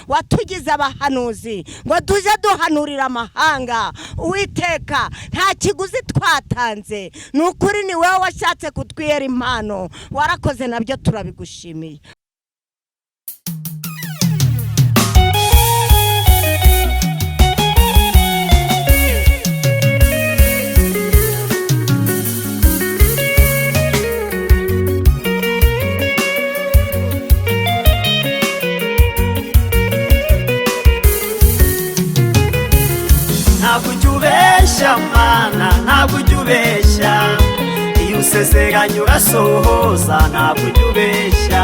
Watugize abahanuzi ngo tujye duhanurira amahanga. Uwiteka, nta kiguzi twatanze, ni ukuri ni wowe washatse kutwihera impano. Warakoze, nabyo turabigushimiye. Ntabwo ujya ubeshya, Mana, ntabwo ujya ubeshya. Iyo usezeranye urasohoza. Ntabwo ujya ubeshya,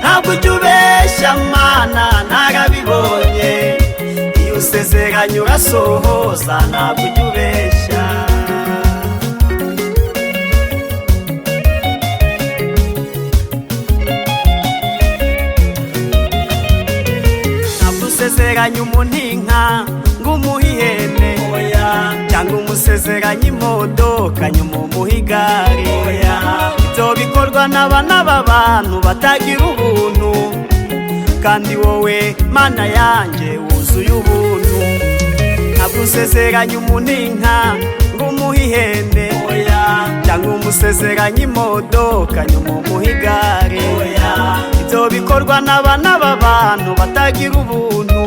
ntabwo ujya ubeshya, Mana, narabibonye. Iyo usezeranye urasohoza, ntabwo ujya ubeshya. Ntabwo usezeranye umuntu inka ngo umuhe ihene, oya, cyangwa umusezeranye imodoka nyuma umuhe igare, oya. Ibyo bikorwa n'abana b'abantu batagira ubuntu, kandi wowe, Mana yanjye, wuzuye ubuntu. Ntabwo usezeranye umuntu inka ngo umuhe ihene, oya, cyangwa umusezeranye imodoka nyuma umuhe igare, oya. Ibyo bikorwa n'abana b'abantu batagira ubuntu,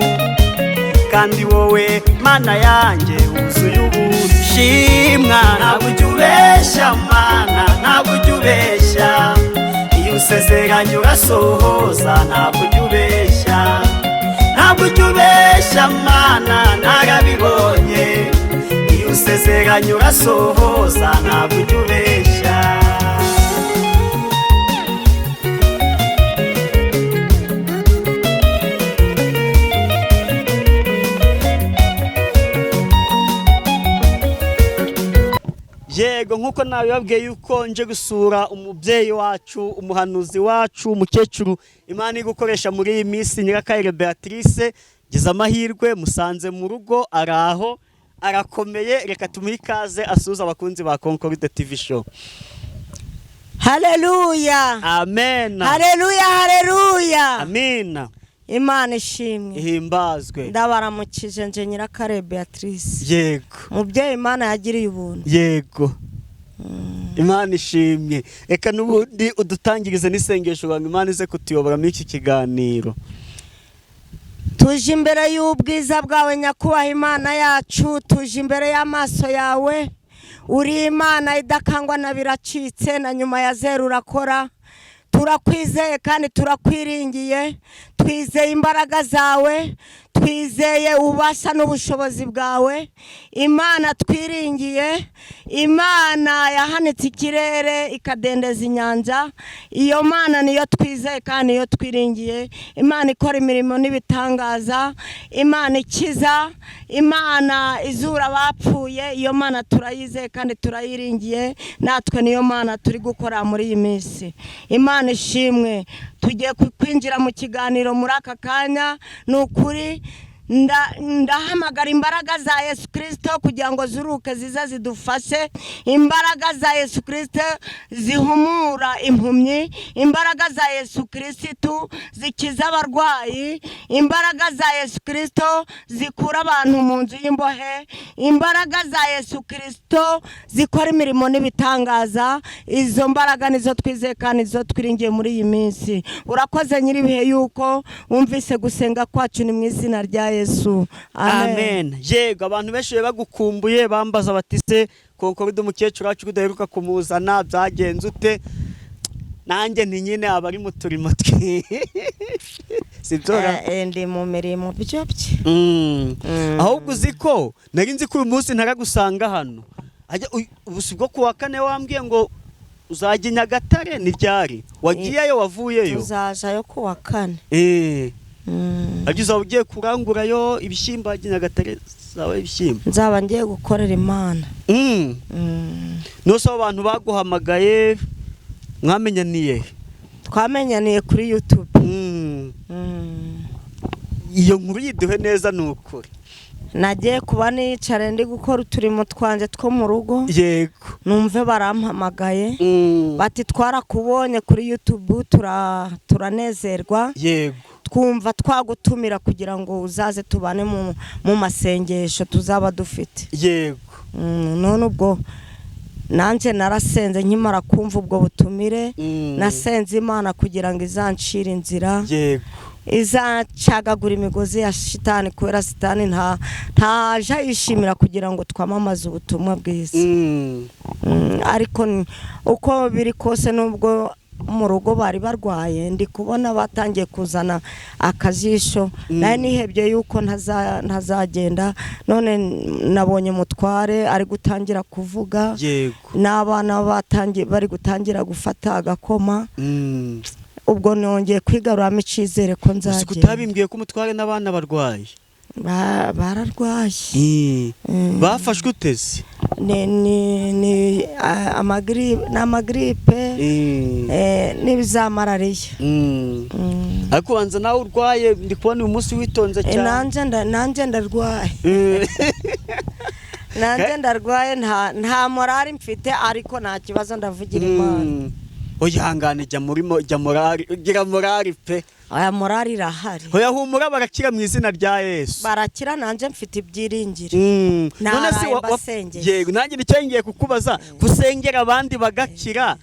kandi wowe, Mana yanjye, wuzuye ubuntu. Shimwa, ntabwo ujya ubeshya, Mana, ntabwo ujya ubeshya. Iyo usezeranye urasohoza. Ntabwo ujya ubeshya, ntabwo ujya ubeshya, Mana, narabibonye. Iyo usezeranye urasohoza, ntabwo ujya ubeshya. Yego, nk'uko nabibabwiye yuko nje gusura umubyeyi wacu, umuhanuzi wacu, umukecuru Imana iri gukoresha muri iyi minsi, Nyirakayire Beatrice. Ngize amahirwe musanze mu rugo, araho arakomeye. Reka tumuhe ikaze asuhuze abakunzi ba Concorde TV Show. Haleluya! Amen. Haleluya, haleluya! Amina. Imana ishimwe. Ihimbazwe. Ndabaramukije nje Nyirakare Beatrice. Mubyeyi Imana yagiriye ubuntu. Yego, Imana ishimwe. Reka n'ubundi udutangirize n'isengesho ngo Imana ize kutuyobora muri iki kiganiro. Tuje imbere y'ubwiza bwawe, nyakubahwa Imana yacu, tuje imbere y'amaso yawe. Uri Imana idakangwa na biracitse, na nyuma ya zeru urakora. Turakwizeye kandi turakwiringiye. Twizeye imbaraga zawe, twizeye ububasha n'ubushobozi bwawe. Imana twiringiye, Imana yahanitse ikirere ikadendeza inyanja, iyo Mana niyo twizeye kandi niyo twiringiye. Imana ikora imirimo n'ibitangaza, Imana ikiza, Imana izura abapfuye, iyo Mana turayizeye kandi turayiringiye. Natwe niyo Mana turi gukora muri iyi minsi. Imana ishimwe. Tugiye kwinjira mu kiganiro muri aka kanya. Ni ukuri ndahamagara imbaraga za Yesu Kirisito kugira ngo zuruke zize zidufashe, imbaraga za Yesu Kirisito zihumura impumyi, imbaraga za Yesu Kirisitu zikiza abarwayi, imbaraga za Yesu Kirisito zikura abantu mu nzu y'imbohe, imbaraga za Yesu Kirisito zikora imirimo n'ibitangaza. Izo mbaraga nizo twizeye kandi nizo twiringiye muri iyi minsi. Urakoze nyir'ibihe yuko wumvise gusenga kwacu. Ni mu izina rya Yesu, amen. Amen. Yego, abantu benshi bari bagukumbuye, bambaza bati: "Se Concorde, umukecuru wacu udaheruka kumuzana, byagenze ute?" Nanjye nti nyine aba ari mu turimo twe, si byo ra? Ndi mu mirimo byo bye. Ahubwo uzi ko nari nzi ko uyu munsi ntaragusanga hano. Ajya ubu si bwo kuwa kane wambwiye ngo uzajya i Nyagatare? Ni ryari wagiyeyo, wavuyeyo? Tuzajayo kuwa kane. Ajya uzaba ugiye kurangurayo ibishyimbo? Ajya i Nyagatare zaba ibishyimbo? Nzaba ngiye gukorera Imana. Nose abo bantu baguhamagaye mwamenyaniye? Twamenyaniye kuri YouTube. Iyo nkuru yiduhe neza, ni ukuri. Nagiye kuba nicare ndi gukora uturimo twanjye two mu rugo, numve barampamagaye bati: "Twarakubonye kuri YouTube, turanezerwa." Twumva twagutumira kugira ngo uzaze tubane mu masengesho tuzaba dufite. None ubwo nanjye narasenze nkimara kumva ubwo butumire, nasenze Imana kugira ngo izancire inzira, izacagagura imigozi ya shitani, kubera shitani ntaja yishimira kugira ngo twamamaze ubutumwa bwiza. Ariko uko biri kose, nubwo mu rugo bari barwaye, ndi kubona batangiye kuzana akajisho. Nawe nihebye yuko ntazagenda, none nabonye mutware ari gutangira kuvuga, n'abana batangiye, bari gutangira gufata agakoma. Ubwo nongeye kwigaruramo icyizere ko Gusa nzagenda. Kutabimbwiye ko umutware n'abana barwaye? Bararwaye. Bafashwe uteze? Ni amagiripe n'ibiza malariya. Ariko ubanza nawe urwaye, ndi kubona uyu munsi witonze cyane. Nanjye ndarwaye. Nanjye ndarwaye, nta morali mfite, ariko nta kibazo, ndavugira Imana. Oya, ihangane, jya muri jya morali, gira morali pe. Aya, morali irahari. Oya, humura, barakira mu izina rya Yesu. Barakira, nanjye mfite ibyiringiro. None se Naraye mbasengeye. Yego, nanjye nicyo ngiye kukubaza: gusengera abandi bagakira,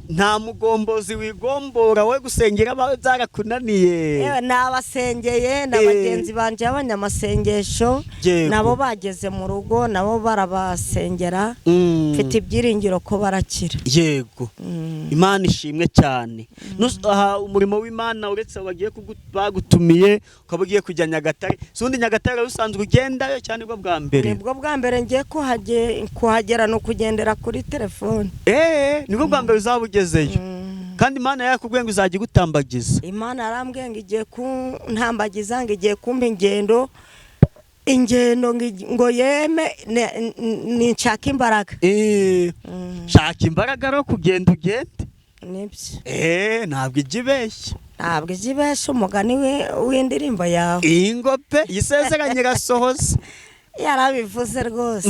nta mugombozi wigombora wowe? Gusengera abawe byarakunaniye? Yewe, nabasengeye na bagenzi banjye b'abanyamasengesho, nabo bageze mu rugo, nabo barabasengera. Mfite ibyiringiro ko barakira. Yego, Imana ishimwe cyane. Aha umurimo w'Imana, uretse abo bagiye bagutumiye, ukaba ugiye kujya Nyagatare, si ubundi Nyagatare wari usanzwe ugendayo cyane, bwo bwa mbere? Nibwo bwa mbere ngiye kuhagera, ni ukugendera kuri telefone. Nibwo bwa mbere uzaba ugezeyo, kandi Imana yakubwiye ngo izajya igutambagiza. Imana yarambwiye ngo igiye kuntambagiza, ngo igiye kumpa ingendo, ingendo ngo yeme ninshaka imbaraga. Shaka imbaraga rero, kugenda ugende. Nibyo. Ntabwo ijya ibeshya. Ntabwo ijya ibesha, umugani w'indirimbo yawe. Iyi ngo pe, isezeranye irasohoza. Yarabivuze rwose.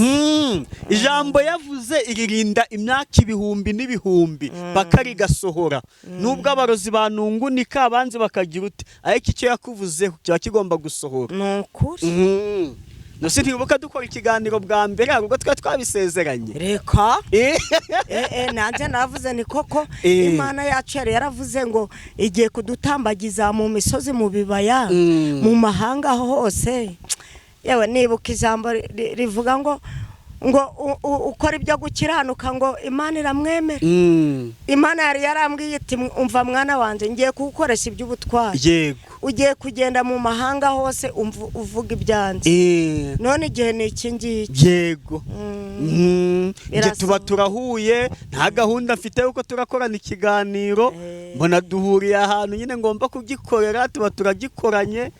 Ijambo yavuze iririnda imyaka ibihumbi n'ibihumbi paka rigasohora, nubwo abarozi banungunika, abanzi bakagira ute, ariko icyo yakuvuzeho kiba kigomba gusohora. Ni ukuri. Nose ntibuka dukora ikiganiro bwa mbere, hari ubwo twari twabisezeranye? Reka, nanjye navuze ni koko. Imana yacu yari yaravuze ngo igiye kudutambagiza mu misozi, mu bibaya, mu mahanga hose. Yewe, nibuka ijambo rivuga ngo ukora ibyo gukiranuka, ngo Imana iramwemera. Imana yari yarambwiye iti: "Umva mwana wanjye, ngiye kugukoresha iby'ubutwari. Ugiye kugenda mu mahanga hose uvuga ibyanjye." None igihe ni iki ngiki. Njye tuba Birasohoka. turahuye, nta gahunda mfite yuko turakorana ikiganiro. Mbona duhuriye ahantu nyine ngomba kugikorera, tuba turagikoranye.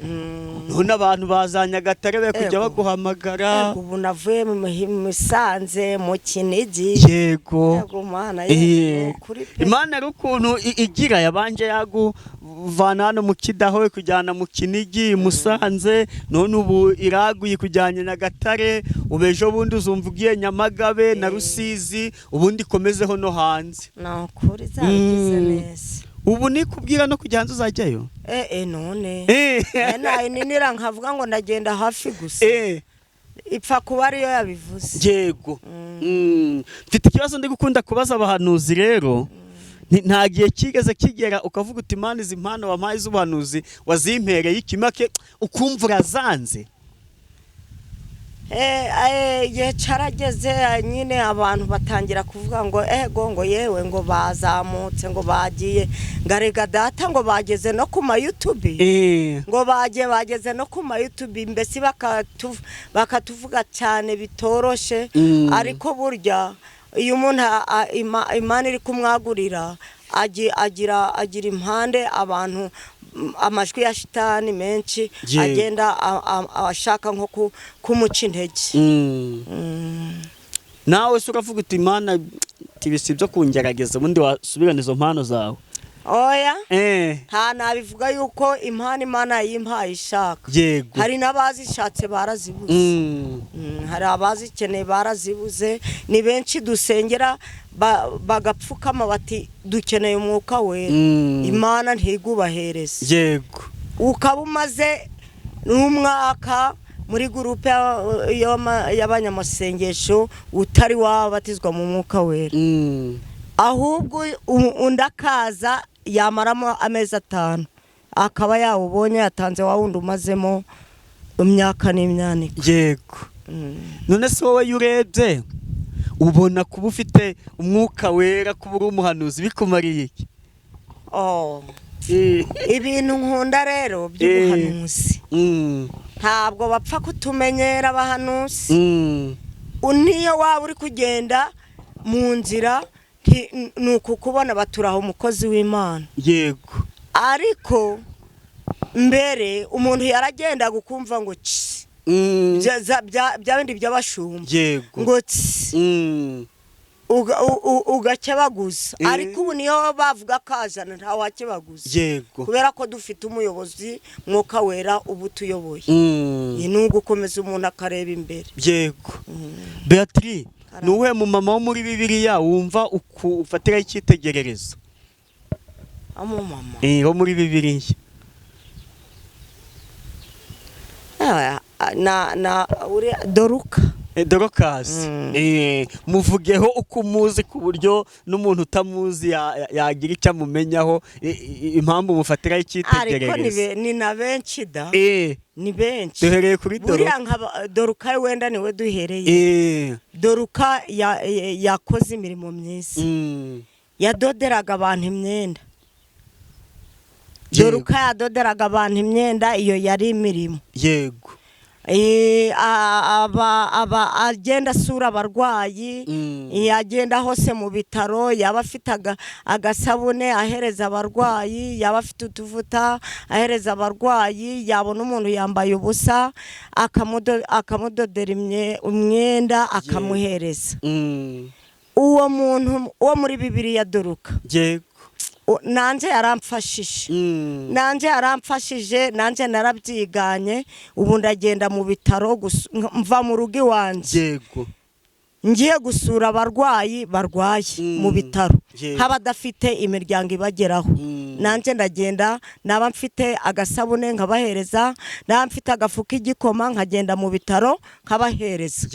None abantu baza Nyagatare bari kujya baguhamagara. Yego, ubu navuye mu Musanze, mu Kinigi. Yego Mana, yego, kuri pe. Imana rero ukuntu igira, yabanje yaguvana hano mu Kidaho, kujyana mu Kinigi, i Musanze, none ubu iraguye kujyanye Nyagatare. Ubu ejo bundi uzumva ugiye Nyamagabe na Rusizi, ubundi ikomezeho no hanze. Ni ukuri, zabigize neza. Ubu nikubwira no kujya hanze uzajyayo? None nayininira nkavuga ngo ndagenda hafi gusa? Ipfa kuba ariyo yabivuze. Yego. Mfite ikibazo ndi gukunda kubaza abahanuzi rero. Nta gihe kigeze kigera ukavuga uti: "Imana, izi mpano wampaye z'ubuhanuzi wazimpereye ikimake?" Ukumva urazanze? Igihe carageze, nyine abantu batangira kuvuga ngo ego, ngo yewe, ngo bazamutse, ngo bagiye, ngo arega data, ngo bageze no ku ma YouTube, ngo bagiye, bageze no ku ma YouTube, mbese bakatuvuga cyane bitoroshe. Ariko burya iyo umuntu Imana iri kumwagurira, agira impande abantu, amajwi ya shitani menshi agenda ashaka nko kumuca intege. Nawe se uravuga uti: "Imana, ibi si ibyo kungerageza"? Ubundi wasubirana izo mpano zawe? Oya, nta nabivuga yuko impano Imana yimpaye ishaka. Hari n'abazishatse barazibuze. Hari abazikeneye barazibuze, ni benshi dusengera bagapfukama bati: "Dukeneye Umwuka Wera." Imana ntigubahereze. Ukaba umaze n'umwaka muri gurupe y'abanyamasengesho utari wabatizwa mu mwuka wera. Ahubwo undi akaza yamaramo amezi 5 akaba yawubonye, yatanze wa wundi umazemo imyaka n'imyaniko. Yego. None se wowe iyo urebye ubona kuba ufite umwuka wera, kuba uri umuhanuzi bikumariye iki? Oh. Ibintu nkunda rero by'ubuhanuzi, ntabwo bapfa kutumenyera abahanuzi. Niyo waba uri kugenda mu nzira, ni ukukubona baturaho umukozi w'Imana. Ariko mbere umuntu yaragendaga ukumva ngo tsi, bya bindi by'abashumba, ngo tsi, ugakebaguza. Ariko ubu niyo bavuga kazana ntawakebaguza, kubera ko dufite umuyobozi mwuka wera uba utuyoboye. Ni ugukomeza umuntu akareba imbere. Yego. Beatrice, ni uwuhe mu mama wo muri Bibiliya wumva ufatiraho icyitegererezo? Amumama? Wo muri Bibiliya. Na uriya Doruka. Dorokasi. Muvugeho uko umuzi ku buryo n'umuntu utamuzi yagira icyo amumenyaho, impamvu mufatiraho Ariko icyitegererezo. ni na benshi da. Ni benshi. Duhereye kuri Buriya Doruka. nka Doruka wenda niwe duhereye. Doruka yakoze imirimo myiza. Yadoderaga abantu imyenda. Doruka yadoderaga abantu imyenda, iyo yari imirimo. Aba agenda asura abarwayi, yagenda hose mu bitaro, yaba afite agasabune ahereza abarwayi, yaba afite utuvuta ahereza abarwayi, yabona umuntu yambaye ubusa akamudodera umwenda akamuhereza. Uwo muntu wo muri Bibiliya Doruka, nanjye yaramfashije. Nanjye yaramfashije, nanjye narabyiganye. Ubu ndagenda mu bitaro, mva mu rugo iwanjye, ngiye gusura abarwayi barwaye mu bitaro, nk'abadafite imiryango ibageraho. Nanjye ndagenda, naba mfite agasabune nkabahereza, naba mfite agafu k'igikoma nkagenda mu bitaro nkabahereza.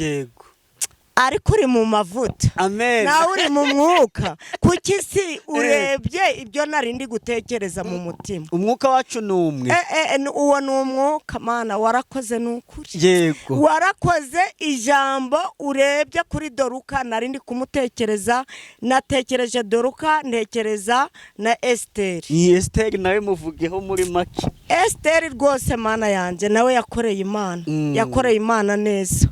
Ariko uri mu mavuta, Amen. nawe uri mu mwuka, kuki si urebye ibyo nari ndi gutekereza mu mutima? Umwuka wacu ni umwe. Uwo ni umwuka. Mana, warakoze, ni ukuri. Warakoze. Ijambo urebye kuri Doruka nari ndi kumutekereza, natekereje Doruka, ntekereza na Esiteri. Iyi Esiteri nawe muvugeho muri make. Esiteri rwose, Mana yanjye, nawe yakoreye Imana. Yakoreye Imana neza.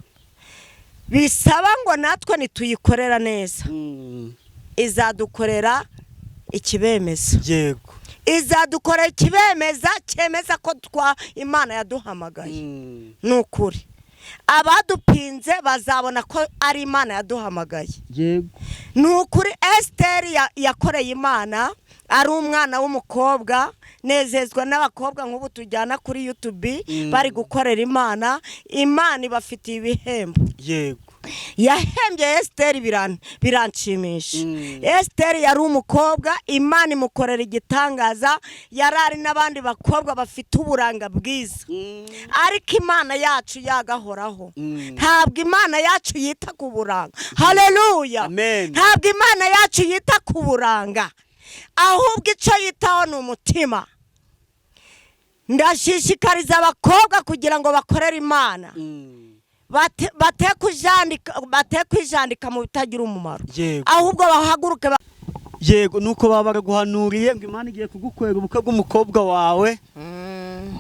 Bisaba ngo natwe nituyikorera neza, izadukorera ikibemeza. Izadukorera ikibemeza cyemeza ko twa Imana yaduhamagaye. Ni ukuri, abadupinze bazabona ko ari Imana yaduhamagaye. Ni ukuri, Esiteri yakoreye Imana ari umwana w'umukobwa. Nezezwa n'abakobwa nk'ubu tujyana kuri YouTube bari gukorera Imana. Imana ibafitiye ibihembo. Yahembye Esiteri, biranshimisha. Esiteri yari umukobwa, Imana imukorera igitangaza. Yari ari n'abandi bakobwa bafite uburanga bwiza, ariko Imana yacu yagahoraho. Ntabwo Imana yacu yita ku buranga. Haleluya! Amen. Ntabwo Imana yacu yita ku buranga, ahubwo icyo yitaho ni umutima. Ndashishikariza abakobwa kugira ngo bakorere Imana, bate kwijandika mu bitagira umumaro, ahubwo bahaguruke Yego, nuko baba baraguhanuriye ngo Imana igiye kugukorera ubukwe bw'umukobwa wawe,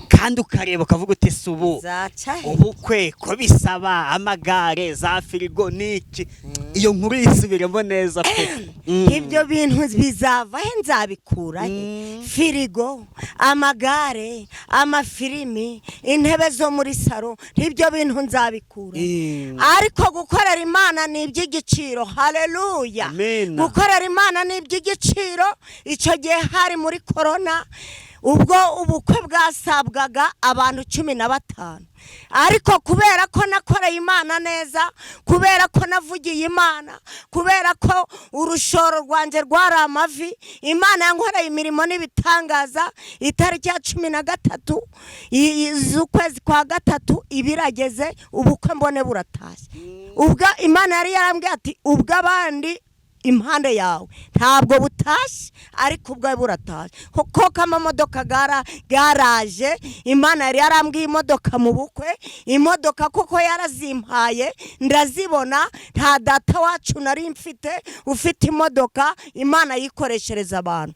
kandi ukareba ukavuga uti si ubu Zaca he? ubukwe ko bisaba amagare, za firigo n'iki? Iyo nkuru yisubiremo neza pe. Ibyo bintu bizava he? Nzabikura he? Firigo, amagare, amafilimi, intebe zo muri saro, ibyo bintu nzabikura he? Ariko gukorera Imana ni iby'igiciro. Haleluya! Amen. Gukorera Imana ni iby'igiciro. Icyo gihe hari muri korona. Ubwo ubukwe bwasabwaga abantu 15, ariko kubera ko nakoreye Imana neza, kubera ko navugiye Imana, kubera ko urushoro rwanjye rwari amavi, Imana yankoreye imirimo n'ibitangaza. Itariki ya 13 z'ukwezi kwa gatatu ibirageze, ubukwe mbone buratashye. Ubwo Imana yari yarambwiye ati ubwo abandi impande yawe ntabwo butashye, ariko ubwo buratashye. Koko amamodoka garaje, Imana yari yarambwiye imodoka mu bukwe, imodoka koko yarazimpaye ndazibona. Nta data wacu nari mfite ufite imodoka. Imana yikoreshereza abantu,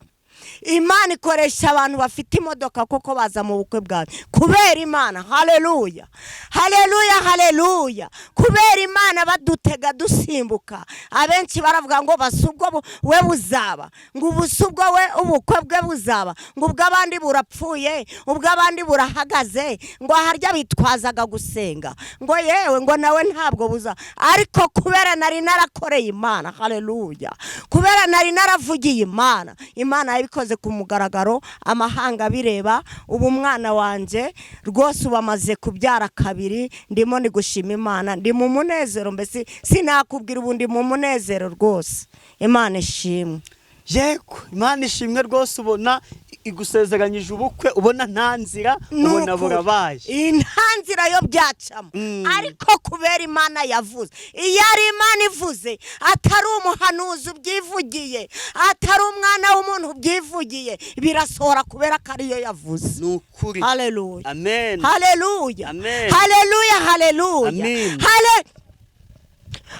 Imana ikoresha abantu bafite imodoka koko baza mu bukwe bwawe kubera Imana. Haleluya, haleluya, haleluya! Kubera Imana badutega dusimbuka. Abenshi baravuga ngo basi ubwo we buzaba, ngo ubu si ubwo we ubukwe bwe buzaba, ngo ubw'abandi burapfuye, ubw'abandi burahagaze, ngo harya bitwazaga gusenga, ngo yewe ngo nawe ntabwo buza. Ariko kubera nari narakoreye Imana, haleluya, kubera nari naravugiye Imana, Imana yabikoze ku mugaragaro, amahanga bireba. Ubu umwana wanjye rwose ubu amaze kubyara kabiri, ndimo ni gushima Imana, ndi mu munezero, mbese sinakubwira, ubu ndi mu munezero rwose. Imana ishimwe. Yego, Imana ishimwe rwose. Ubona igusezeranyije ubukwe, ubona nta nzira, ubona burabaye. Nta nzira yo byacamo, ariko kubera Imana yavuze, iyo ari Imana ivuze, atari umuhanuzi ubyivugiye, atari umwana w'umuntu ubyivugiye, birasohora kubera ko ariyo yavuze. Ni ukuri. Haleluya. Amen. Haleluya. Amen. Haleluya, haleluya. Amen.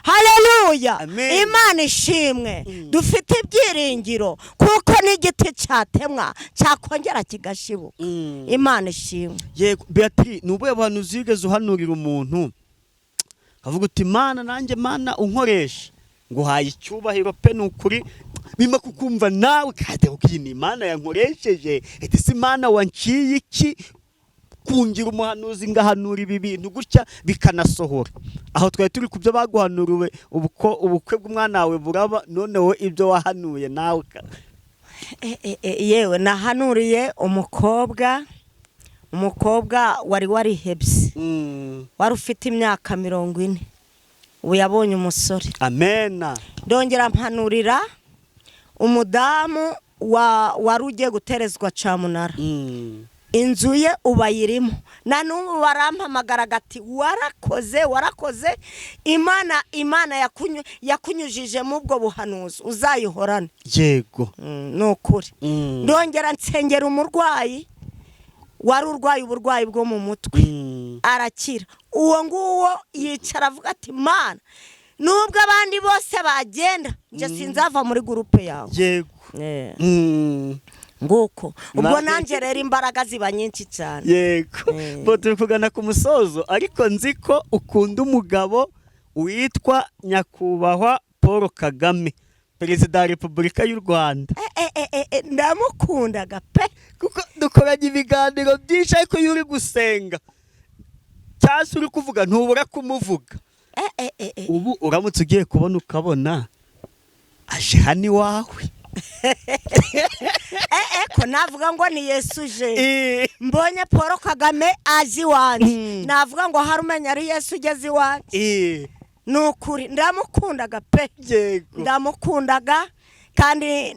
Haleluya. Amen. Imana ishimwe. Dufite ibyiringiro kuko n'igiti cyatemwa cyakongera kigashibuka. Imana ishimwe. Yego Beatrice, ni ubuhe buhanuzi wigeze uhanurira umuntu kavuga uti Mana nanjye Mana unkoresha nguhaye icyubahiro pe, ni ukuri bima kukumva nawe kandi iyi ni Imana yankoresheje, ati si Imana wanciye iki kungira umuhanuzi ngahanura ibi bintu gutya bikanasohora? Aho twari turi ku byo baguhanuriwe, ubukwe bw'umwana wawe buraba, none wowe ibyo wahanuye nawe Yewe, nahanuriye umukobwa wari warihebye, wari ufite imyaka 40, ubu yabonye umusore. Amena. Ndongera mpanurira umudamu wari ugiye guterezwa cyamunara, inzu ye ubu ayirimo, na n'ubu barampamagara ati warakoze, warakoze, Imana yakunyujijemo ubwo buhanuzi, uzayihorane. Yego. Ni ukuri. Ndongera nsengera umurwayi wari urwaye uburwayi bwo mu mutwe, arakira. Uwo nguwo yicara avuga ati Mana, nubwo abandi bose bagenda, njye sinzava muri gurupe yawe. Yego. Nguko ubwo nanjye rero imbaraga ziba nyinshi cyane. Yego. Bo turi kugana ku musozo, ariko nzi ko ukunda umugabo witwa Nyakubahwa Paul Kagame, Perezida wa Repubulika y'u Rwanda. Ndamukundaga pe. Kuko dukoranye ibiganiro byinshi, ariko iyo uri gusenga cyangwa se uri kuvuga ntubura kumuvuga. Ubu uramutse ugiye kubona ukabona aje hano iwawe, ko navuga ngo ni Yesu uje. Mbonye Paul Kagame aje iwanjye, navuga ngo hari umenya ari Yesu ugeze iwanjye. Ni ukuri ndamukundaga pe. Yego. Ndamukundaga kandi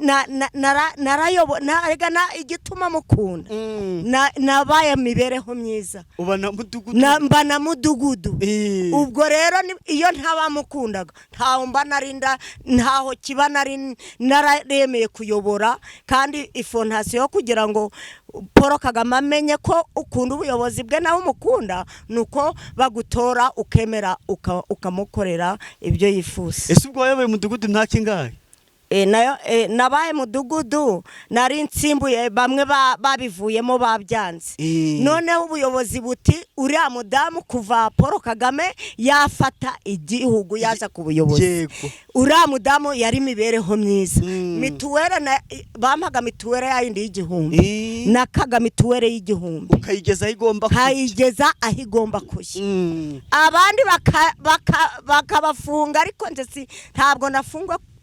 igituma mukunda, nabaye mibereho myiza, uba na mudugudu, mba na mudugudu. Ubwo rero iyo ntabamukundaga ntaho mba narinda, ntaho kiba nari nararemeye kuyobora. Kandi ifontasiyo yo kugira ngo Paul Kagame amenye ko ukunda ubuyobozi bwe nawe umukunda, ni uko bagutora ukemera ukamukorera ibyo yifuza. Ese ubwo wayoboye umudugudu nta kingahe? Nayo nabaye mudugudu nari nsimbuye bamwe babivuyemo babyanze. Noneho ubuyobozi buti uriya mudamu kuva Paul Kagame yafata igihugu yaza ku buyobozi, uriya mudamu yari imibereho myiza. Mituweli bampaga mituweli yayindi y'igihumbi, nakaga mituweli y'igihumbi ukayigeza aho igomba kujya, nkayigeza aho igomba kujya. Abandi bakabafunga, ariko nje si ntabwo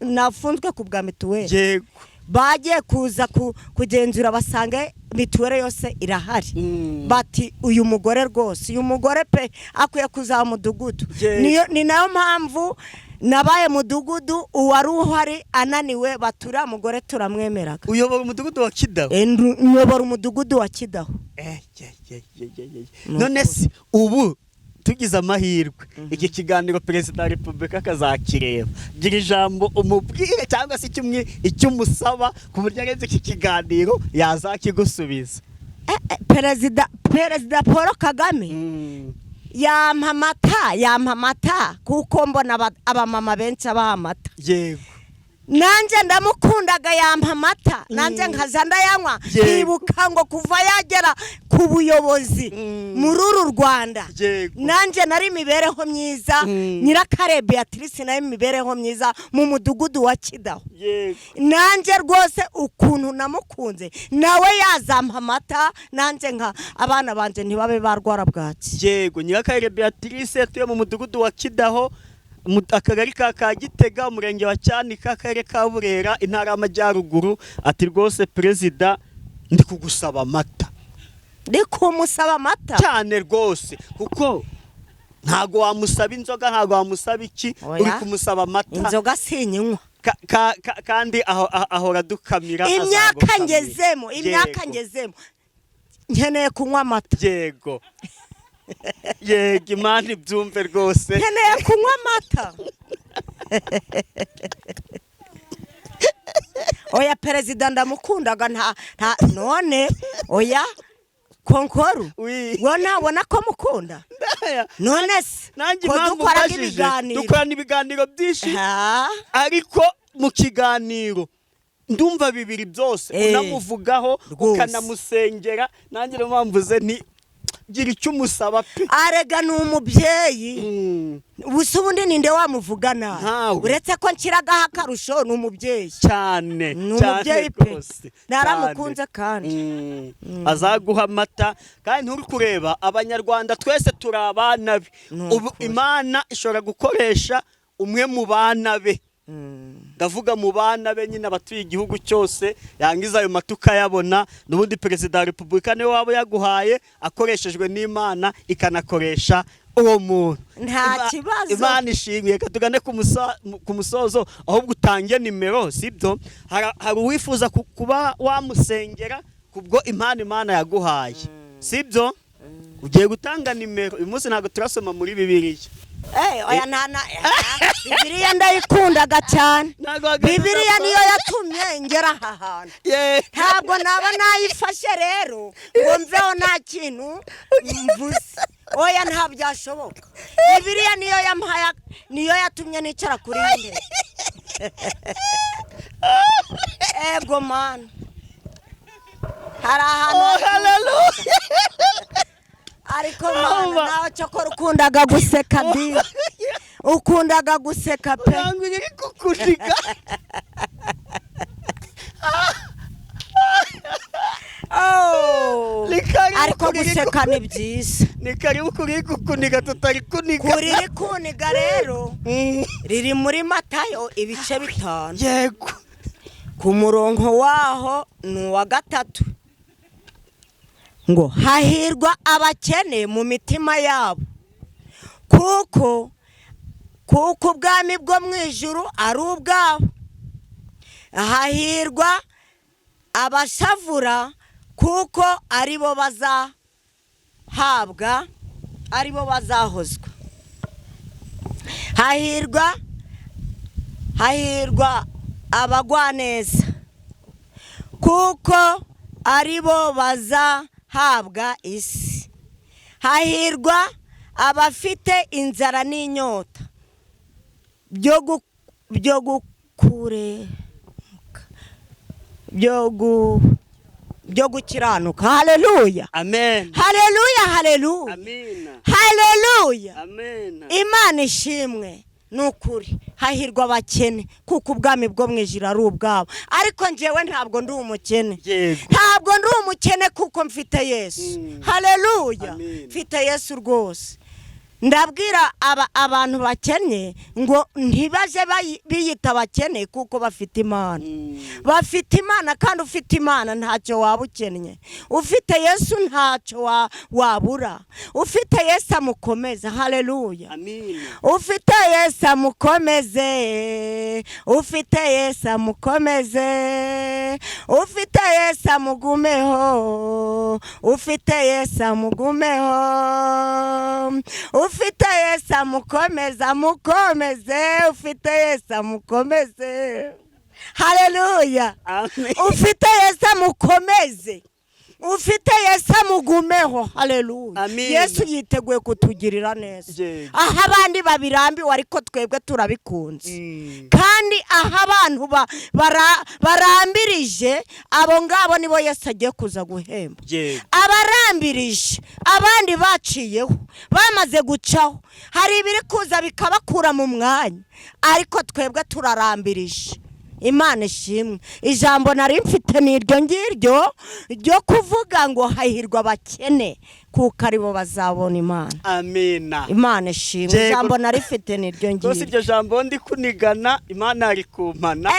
nafunzwe ku bwa mituweli. Yego. Bagiye kuza kugenzura basanga mituweli yose irahari. Bati uyu mugore rwose, uyu mugore pe, akwiye kuzaba mudugudu. Ni nayo mpamvu nabaye mudugudu. Uwari uhari ananiwe, batura mugore turamwemeraga. Uyobora umudugudu wa Kidaho? Nyobora umudugudu wa Kidaho. Eh, ye, ye, ye, ye, ye. Ni None ukuri. se ubu tugize amahirwe iki kiganiro Perezida wa Repubulika akazakireba, gira ijambo umubwire cyangwa se icyo umusaba ku buryo arebye iki kiganiro yazakigusubiza. Perezida Paul Kagame yampa amata, yampa amata, kuko mbona abamama benshi abaha amata. Nanjye ndamukundaga, yampa amata nanjye nkaza ndayanywa. Nkibuka ngo kuva yagera ku buyobozi muri uru Rwanda, nanjye nari imibereho myiza. Nyirakare Beatrice nayo imibereho myiza mu mudugudu wa Kidaho. Nanjye rwose ukuntu namukunze, nawe yazampa amata nanjye nka abana banjye ntibabe barwara bwaki. Yego, Nyirakayire Beatrice atuye mu mudugudu wa Kidaho, akagari ka Kagitega, umurenge wa Cyanika, akarere ka Burera, intara y'Amajyaruguru. Ati rwose perezida, ndi kugusaba amata. Ndi kumusaba amata. Cyane rwose, kuko ntago wamusaba inzoga, ntago wamusaba iki. Oya. Uri kumusaba amata. Inzoga sinyinywa. Kandi ahora dukamira. Imyaka Azagukamira. ngezemo, imyaka ngezemo, nkeneye kunywa amata. Yego, Imana ibyumve rwose. Nkeneye kunywa amata. Oya, perezida ndamukundaga, nta none oya konkoru. Oui. Ngo ntabona ko mukunda. Ndaya. None se Nanjye ko impamvu dukoraga mbajije, ibiganiro? Dukorana ibiganiro byinshi, Ha? ariko mu kiganiro ndumva bibiri byose unamuvugaho ukanamusengera. Nanjye niyo mpamvu mvuze nti gira icyo umusaba pe. Arega ni umubyeyi. Ubusa ubundi ninde wamuvuga nabi? Ntawe. Uretse ko nshyiragaho akarusho, ni umubyeyi. Cyane. Ni Cyane umubyeyi pe. rwose. Naramukunze Cyane. kandi. Azaguha amata kandi nturi kureba Abanyarwanda twese turi abana be. Ni Ubu ukuri. Imana ishobora gukoresha umwe mu bana be, ndavuga mu bana be nyine abatuye igihugu cyose, yangiza ayo mata ukayabona. N'ubundi Perezida wa Repubulika niwe waba yaguhaye akoreshejwe n'Imana, ikanakoresha uwo muntu. Nta kibazo. Imana ishimwe. Reka tugane ku musozo, ahubwo utange nimero, sibyo? Hari uwifuza kuba wamusengera kubwo impano Imana yaguhaye, sibyo? Ugiye gutanga nimero. Uyu munsi ntabwo turasoma muri Bibiliya. Oya, nta na Bibiliya ndayikundaga cyane. Ntabwo wagaruza. Bibiliya niyo yatumye ngera aha hantu. Ntabwo naba nayifashe rero ngo mveho nta kintu mvuze. Oya, nta byashoboka. Bibiliya niyo yampaye, niyo yatumye nicara kuri iyi ntebe. Ego mana, hari ahantu Oh, hallelujah. Ariko mana, Umva. nawe cyokora ukundaga guseka di, ukundaga guseka pe. Ntabwo iri kukuniga. Oh. Ni karibu Ariko kuri guseka ni byiza. Ni karibu kuri kukuniga, tutari kuniga. Kuri kuniga rero riri muri Matayo ibice 5. Ku murongo waho ni uwa 3, ngo hahirwa abakene mu mitima yabo, kuko ubwami bwo mu ijuru ari ubwabo. Hahirwa abashavura, kuko aribo bazahabwa, aribo bazahozwa. Hahirwa abagwaneza, kuko aribo bazahabwa isi. Hahirwa abafite inzara n'inyota byo gukuremuka, byo gukiranuka. Haleluya! Amen. Haleluya, haleluya! Amina. Haleluya! Amina. Imana ishimwe. Ni ukuri, hahirwa abakene kuko ubwami bwo mu ijuru ari ubwabo. Ariko njyewe ntabwo ndi umukene. Ntabwo ndi umukene kuko mfite Yesu. Haleluya! Amen. Mfite Yesu rwose. Ndabwira abantu bakennye ngo ntibaje biyita abakene, kuko bafite Imana. Bafite Imana, kandi ufite Imana ntacyo waba ukennye. Ufite Yesu ntacyo wabura. Ufite Yesu amukomeza. Haleluya. Amina. Ufite Yesu amukomeze, ufite Yesu amukomeze, ufite Yesu amugumeho, ufite Yesu amugumeho, ufite Yesu amukomeze, amukomeze, ufite Yesu amukomeze. Haleluya. Amen. Ufite Yesu amukomeze, ufite Yesu amugumeho. Haleluya. Amen. Yesu yiteguye kutugirira neza. Yego. Aho abandi babirambiwe, ariko twebwe turabikunze. Kandi aho abantu barambirije, abo ngabo nibo Yesu agiye kuza guhemba. Abarambirije, abandi baciyeho, bamaze gucaho, hari ibiri kuza bikabakura mu mwanya, ariko twebwe turarambirije. Imana ishimwe. Ijambo nari mfite ni iryo ngiryo ryo kuvuga ngo hahirwa abakene, kuko aribo bazabona Imana. Amina. Imana ishimwe. Yego. Ijambo nari mfite ni iryo Rwose ngiryo. iryo jambo ndi kunigana, Imana yari kumpana.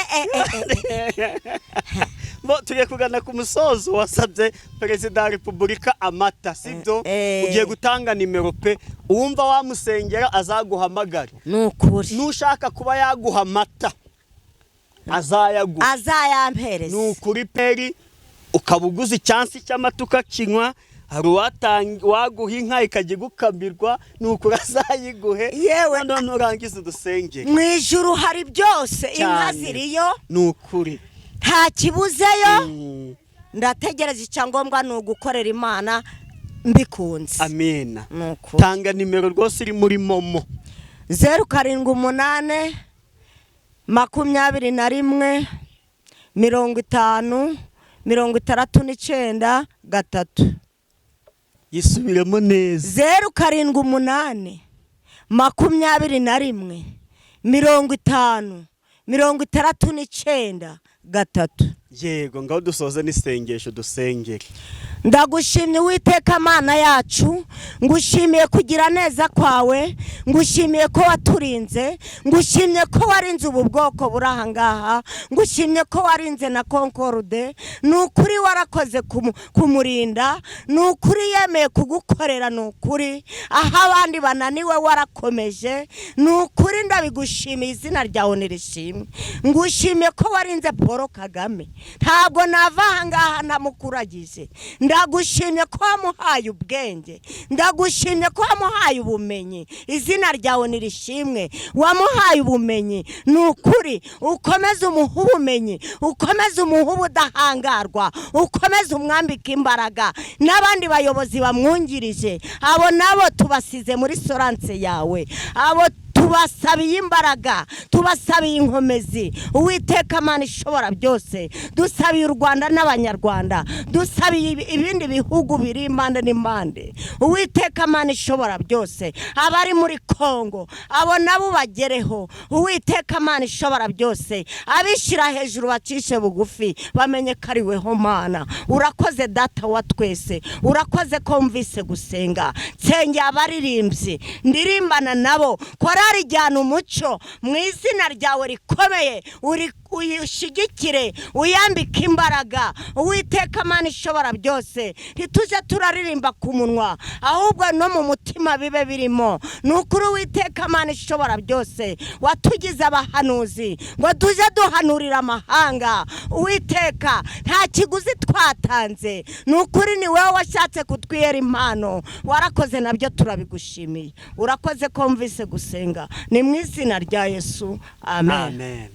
Bo tugiye kugana ku musozo. Wasabye Perezida wa Repubulika amata, sibyo? Eh. Ugiye gutanga nimero pe, uwumva wamusengera azaguhamagare. Ni ukuri. Nushaka kuba yaguha amata azayaguha. Azayampereza. Ni ukuri peri, ukaba uguze icyansi cy'amata ukakinywa. Hari uwaguha inka ikajya igukamirwa, ni ukuri azayiguhe. Yewe. None nurangiza udusengere. Mu ijuru hari byose, inka Cyane. ziriyo. Ni ukuri. Nta kibuzeyo. Ndategereza, icyangombwa ni ugukorera Imana mbikunze. Amina. Ni ukuri. Tanga nimero rwose iri muri MoMo. 078 21 50 69 3. Yisubiremo neza. 078 21 50 69 3. Yego, ngaho dusoze n'isengesho, dusengere. Ndagushimye Uwiteka Mana yacu, ngushimiye kugira neza kwawe, ngushimiye ko waturinze, ngushimye ko warinze ubu bwoko buri aha ngaha, ngushimye ko warinze na Concorde. Ni ukuri warakoze kumurinda, ni ukuri yemeye kugukorera, ni ukuri aho abandi bananiwe warakomeje, ni ukuri ndabigushimiye, izina ryawe nirishimwe. Ngushimiye ko warinze Paul Kagame, ntabwo nava aha ngaha ntamukuragije. Ndagushimye ko wamuhaye ubwenge, ndagushimye ko wamuhaye ubumenyi, izina ryawe nirishimwe. Wamuhaye ubumenyi, ni ukuri ukomeze umuhe ubumenyi, ukomeze umuhe ubudahangarwa, ukomeze umwambike imbaraga, n'abandi bayobozi bamwungirije, abo nabo tubasize muri soranse yawe, abo tubasabiye imbaraga, tubasabiye inkomezi. Uwiteka Mana ishobora byose, dusabiye u Rwanda n'Abanyarwanda, dusabiye ibindi bihugu biri impande n'impande. Uwiteka Mana ishobora byose, abari muri Kongo abo nabo bagereho. Uwiteka Mana ishobora byose, abishyira hejuru bacishe bugufi, bamenye ko ari weho Mana. Urakoze Data wa twese, urakoze ko mvise gusenga. Nsengera abaririmbyi ndirimbana nabo, korari jyana umuco, mu izina ryawe rikomeye uyishyigikire, uyambike imbaraga. Uwiteka Mana ishobora byose, ntitujye turaririmba ku munwa, ahubwo no mu mutima bibe birimo. Ni ukuri Uwiteka Mana ishobora byose, watugize abahanuzi ngo tujye duhanurira amahanga. Uwiteka, nta kiguzi twatanze, ni ukuri ni wowe washatse kutwihera impano. Warakoze, nabyo turabigushimiye. Urakoze ko mvise gusenga, ni mu izina rya Yesu, amen. Amen.